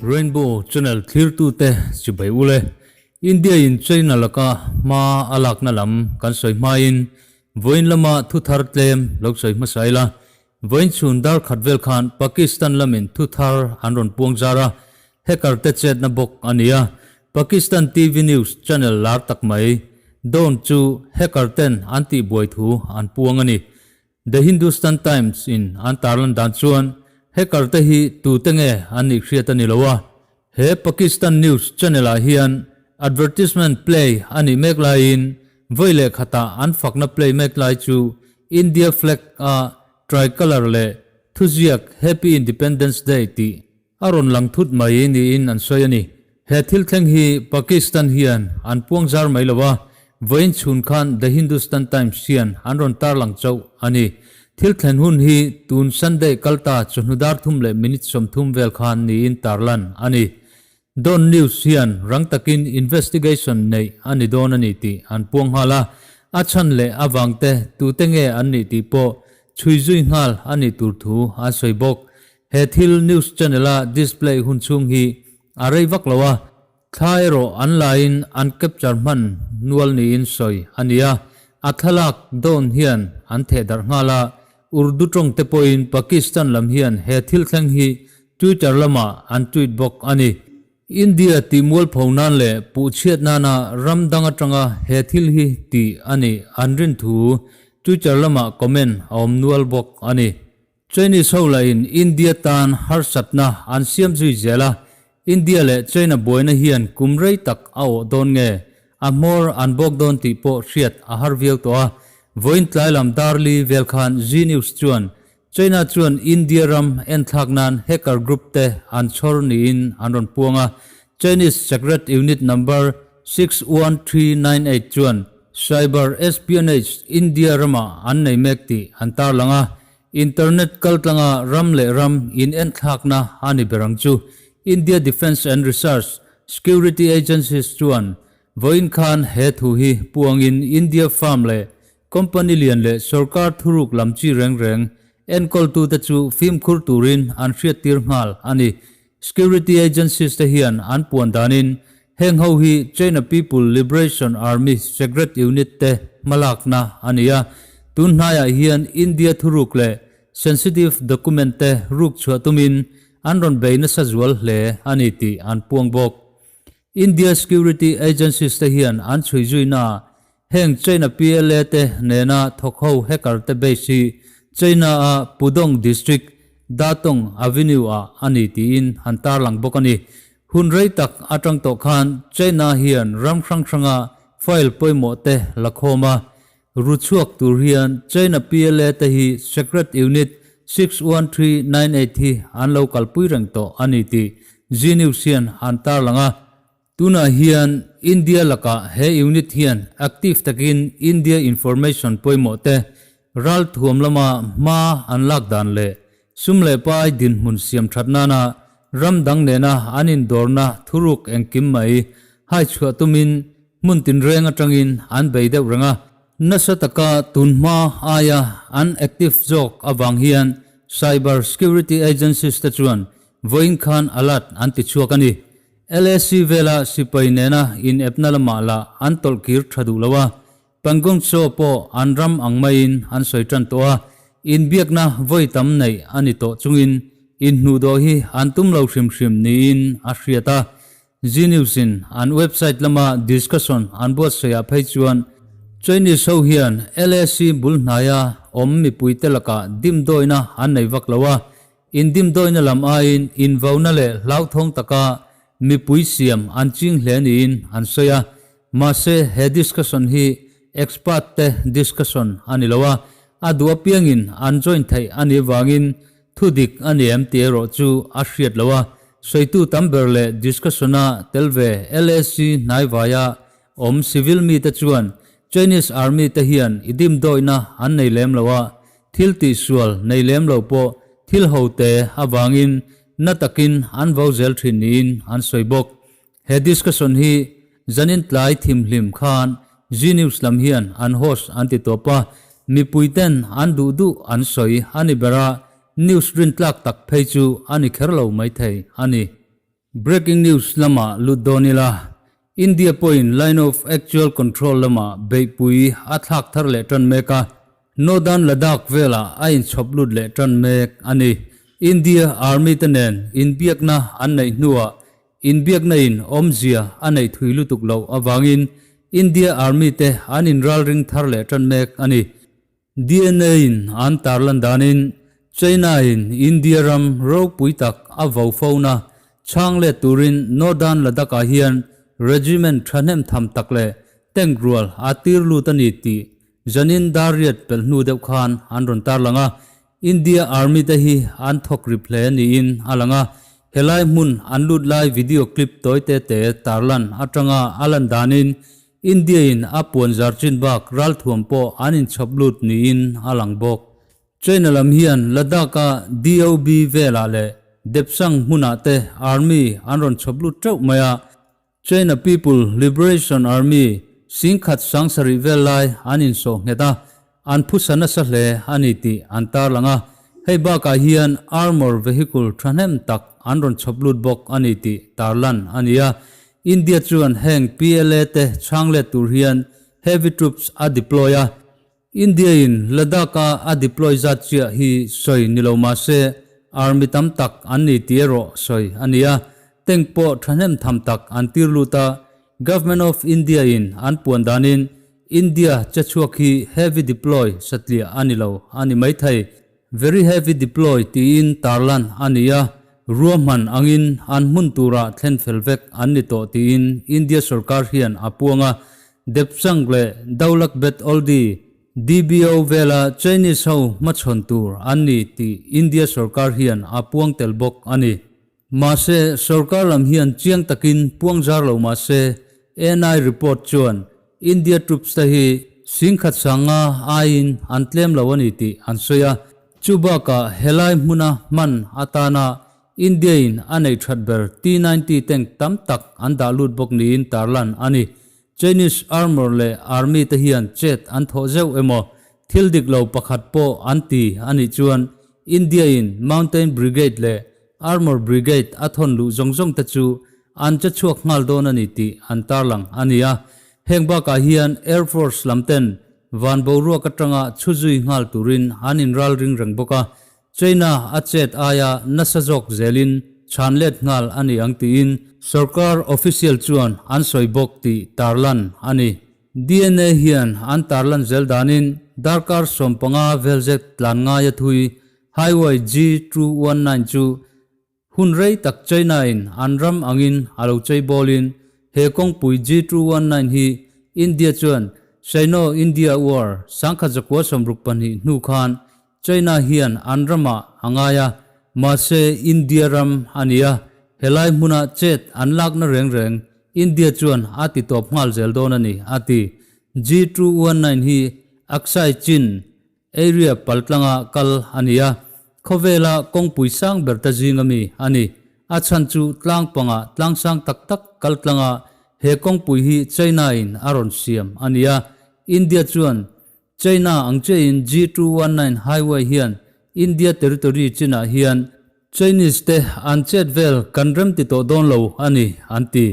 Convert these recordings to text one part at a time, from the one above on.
Rainbow channel thlirtute chibai ule. India in China laka hma a lakna lam kan sawi hmain vawiin lama thu thar tlem lo sawi hmasa ila. Vawiin chhun dar khat vel khan Pakistan lamin thu thar an rawn puang zar a, hacker te chetna bawk a ni a. Pakistan TV news channel lar tak mai Dawn chu hacker ten an tihbuai thu an puang a ni. The Hindustan Times in an tarlan dan chuan hacker te hi tute nge an nih hriat a ni lo a. He Pakistan news channel ah hian advertisement play a nih mek laiin vawi leh khatah an fakna play mek lai chu India flag a tricolour leh thuziak Happy Independence Day tih A rawn lang thut mai niin an sawi a ni. He thil thleng hi Pakistan hian an puang zar mai lo a, vawiin chhun khan The Hindustan Times hian an rawn tarlang chauh a ni. Thil thlen hun hi tun Sunday kalta chawhnu dar thum leh minute 30 vel khan niin tarlan a ni. Dawn News hian rang takin investigation neih a ni dawn a ni tih an puang nghal a, a chhan leh avangte tute nge an nih tih pawh chhui zui nghal a nih tur thu an sawi bawk. He thil news channel a display hun chhung hi a rei vak lo a, thla erawh an laiin an capture hman nual niin sawi a ni a, a thlalak dawn hian an theh darh nghal a, Urdu tawng te pawhin Pakistan lam hian he thil thleng hi Twitter lamah an tweet bawk a ni. India tih mualpho nan leh puhchhiat nana ram dang atanga he thil hi tih a nih an rin thu Twitter lamah comment a awm nual bawk a ni. Chinese ho lahin India tan harsatna an siam zui zel a, India leh China buaina hian kum rei tak a awh dawn nge, a hmawr an bawk dawn tih pawh hriat a har viau tawh a. Vawiin tlai lam darli vel khan Zee News chuan China chuan India ram enthlak nan hacker group te an chhawr niin an rawn puang a, Chinese Secret Unit number 61398 chuan cyber espionage India ramah an nei mek tih an tarlang a. Internet kaltlanga ram leh ram in enthlakna a ni ber ang chu. India Defence and Research Security Agencies chuan vawiin khan he thu hi puangin India firm leh company lian leh sorkar thuruk lam chi reng reng enkawltute chu fimkhur turin an hriattir nghal a ni. Security agencies te hian an puan danin heng ho hi China People Liberation Army Secret Unit te hmalakna a ni a, tun hnaiah hian India thuruk leh sensitive document te ruk chhuah tumin an rawn bei nasa zual hle a ni tih an puang bawk. India security agencies te hian an chhui zuina heng China PLA te nena thawk ho hacker te base hi China a Pudong District, Datong Avenue ah a ni tiin an tarlang bawk a ni. Hun rei tak atang tawh khan China hian ram hrang hranga file pawimawh te la khawm a, ru chhuak tur hian China PLA te hi Secret Unit 61398 hi an lo kalpui reng tawh a ni tih Zee News hian an tarlang a. Tunah hian India lakah he unit hian active takin India information pawimawh te ral thuam lama hma an lak dan leh sum leh pai dinhmun siam that nana ram dang nena an indawrna thuruk engkim mai hai chhuah tumin hmun tinreng atangin an bei deuh reng a. Nasa taka tunhma aia an active zawk avang hian cyber security agencies te chuan vawiin khan alert an ti chhuak a ni. LAC vela sipai nena inepna lamah lah an tawlh kir tha duh lo a, Pangong Tso pawh an ram ang maiin an sawi tan tawh a, inbiakna vawi tam neih a ni tawh chungin inhnuhdawh hi an tum lo hrim hrim niin a hriat a. Zee News in an website lama discussion an buatsaihah phei chuan Chinese ho hian LAC bul hnaia awm mipuite lakah dimdawina an nei vak lo a, Indimdawina lam aiin invauna leh hlauthawng taka mipui siam an ching hle niin an sawi a, mahse he discussion hi expert te discussion a ni lo a, a duh apiangin an join theih a nih vangin thudik a ni em tih erawh chu a hriat lo a, sawitu tam ber leh discussion-a tel ve LAC hnaivaia awm civil mite chuan Chinese Army te hian i dimdawihna an nei lem lo a, Thil tihsual nei lem lo pawh thil ho te avangin na takin an vo zel thin niin an sawi bawk. He discussion hi zanin tlai thimhlim khan Zee News lam hian an host an ti tawp a. Mipui ten an duh duh an sawi a ni ber a, news rintlak tak phei chu a ni kher lo maithei a ni. Breaking news lamah lut dawn ila, India pawhin Line of Actual Control lamah beihpui a thlak thar leh tan mek a, Northern Ladakh velah a inchhawp lut leh tan mek a ni. India Army te nen inbiakna an neih hnuah Inbiakna in awmzia a neih thui lutuk loh avangin India Army te an inralring thar leh tan mek a ni. DNA in an tarlan danin China in India ram ropui tak a vo fona chhang let turin Northern Ladakh ah hian regiment thahnem tham tak leh tank rual a tir lut a ni tih zanin dar riat pelh hnu deuh khan an rawn tarlang a. India Army te hi an thawk rip hle niin a lang a, helai hmun an lut lai video clip tawi te te tarlan atanga a lan danin India in a puan zar chin bak ralthuam pawh an inchhawp lut niin a lang bawk. China lam hian Ladakh a DOB velah leh Depsang hmunah te Army an rawn chhawp lut teuh mai a, China People Liberation Army singkhat sangsarih vel lai an insawh nghet a, an phusa nasa hle a ni tih an tarlang a. Hei bakah hian armour vehicle thahnem tak an rawn chhawp lut bawk a ni tih tarlan a ni a. India chuan heng PLA te chhang let tur hian heavy troops a deploy a. India-in Ladakh-a a deploy zat chiah hi sawi ni lo mah se, army tam tak an ni tih erawh sawi a ni a, tank pawh thahnem tham tak an tir lut a, Government of India-in an puan danin India che chhuak hi heavy deploy satliah a ni lo a ni maithei. Very heavy deploy tiin tarlan a ni a, ruahman angin an hmun turah thlen fel vek an ni tawh tiin India sorkar hian a puang a, Depsang leh Daulak Bet Oldi, DBO, vela Chinese ho hmachhawn tur an ni tih India sorkar hian a puang tel bawk a ni. Mahse, sorkar lam hian chiang takin puang zar lo mah se, ANI report chuan India troops te hi singkhat sanga aiin an tlem lo a ni tih an sawi a. Chu bakah helai hmuna hman atana India-in a neih that ber T-90 tank tam tak an dah lut bawk niin tarlan a ni. Chinese armour leh army te hian chet an thawh zeuh emaw thil dik lo pakhat pawh an ti a nih chuan India-in Mountain Brigade leh Armour Brigade a thawn luh zawng zawng te chu an che chhuak nghal dawn a ni tih an tarlang a ni a. Heng bakah hian Air Force lam ten van boruak atanga chhu zui nghal turin an inralring reng bawk a. China a chet aia nasa zawk zelin chhan let nghal a ni ang tiin sorkar official chuan an sawi bawk tih tarlan a ni. DNA hian an tarlan zel danin darkar 15 vel zet tlan ngaia thui Highway G219 chu Hun rei tak China-in an ram angin a lo chei bawlin he kawngpui G219 hi India chuan Sino-India War 1962 hnu khan China hian an ramah a ngai a, mahse India ram a ni a, helai hmuna chet an lakna reng reng India chuan a ti tawp nghal zel dawn a ni, a ti. G219 hi Aksai Chin Area paltlanga kal a ni a, khawvela kawngpui sang ber ta zinga mi a ni. A chhan chu tlang panga tlang sang tak tak kal tlanga he kawngpui hi China-in a rawn siam a ni a. India chuan China ang chiahin G219 highway hian India territory chinah hian Chinese te an chet vel kan rem ti tawh dawn lo a ni, an ti.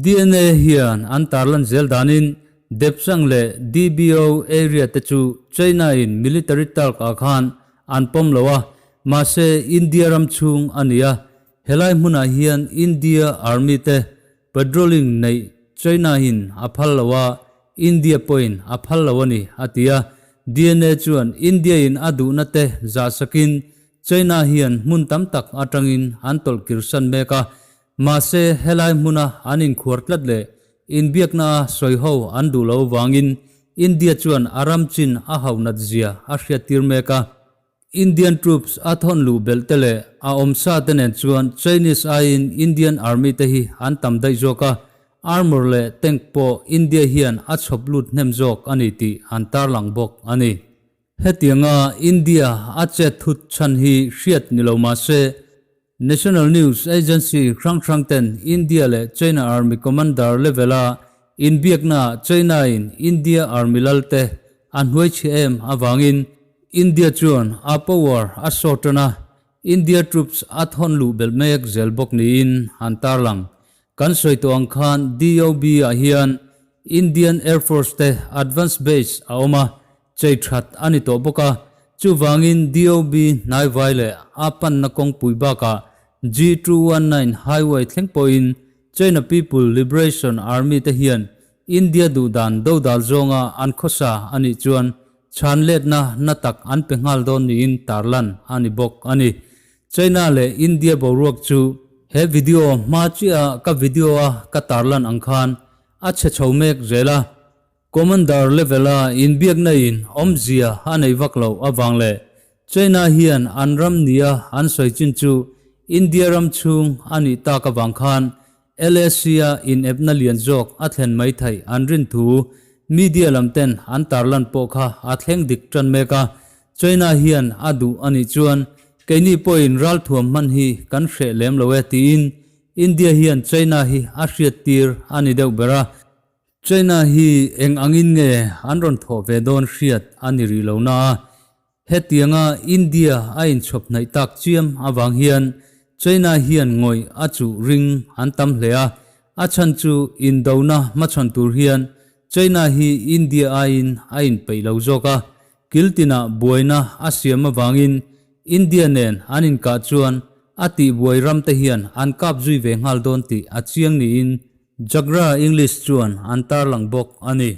DNA hian an tarlan zel danin Depsang leh DBO area te chu China in military talk ah khan an pawm lo a, mahse India ram chhung a ni a, helai hmunah hian India army te patrolling neih China in a phal lo a, India pawhin a phal lo a ni, a ti a. DNA chuan India in a duhna te zahsakin China hian hmun tam tak atangin an tawlh kirsan mek a, mahse helai hmuna an inkhuar tlat leh inbiakna a sawi ho an duh lo vangin India chuan a ram chin a hauh nat zia a hriattir mek a. Indian troops a thawn luh belh te leh a awmsa te nen chuan Chinese aiin Indian Army te hi an tam daih zawk a, armour leh tank pawh India hian a chhawp lut hnem zawk a ni tih an tarlang bawk a ni. Hetianga India a chet thut chhan hi hriat ni lo mah se, National News Agency hrang hrang ten India leh China Army Commander level-a inbiaknaah China-in India Army lalte a hnuai chhia em avangin India chuan a power a sawt tan a, India troops a thawn luh belh mek zel bawk niin an tarlang. Kan sawi tawh ang khan DOB ah hian Indian Air Force te advance base a awm a, chei that a ni tawh bawk a, chuvangin DOB hnaivai leh a panna kawngpui bakah G219 highway thleng pawhin China People Liberation Army te hian India duhdan dodal zawnga an khawsa a nih chuan chhan letna na tak an pe nghal dawn niin tarlan a ni bawk a ni. China leh India boruak chu he video hma chiah a ka video a ka tarlan ang khan a chhe chho mek zel a, Commander level a inbiakna in awmzia a nei vak loh avang leh China hian an ram nia an sawi chin chu India ram chhung a nih tak avang khan LAC-a inepna lian zawk a thlen mai theih an rin thu media lam ten an tarlan pawh kha a thleng dik tan mek a, China hian a duh a nih chuan keini pawhin ralthuam hman hi kan hreh lem lo e tiin India hian China hi a hriattir a ni deuh ber a. China hi eng angin nge an rawn thawh ve dawn hriat a ni rih lo na a, hetianga India a inchhawp hnaih tak chiam avang hian China hian ngawih a chuh ring an tam hle a, a chhan chu indona hmachhawn tur hian China hi India aiin a inpeih lo zawk a, Kiltinah buaina a siam avangin India nen an inkah chuan a tihbuai ramte hian an kap zui ve nghal dawn tih a chiang niin Jagra English chuan an tarlang bawk a ni.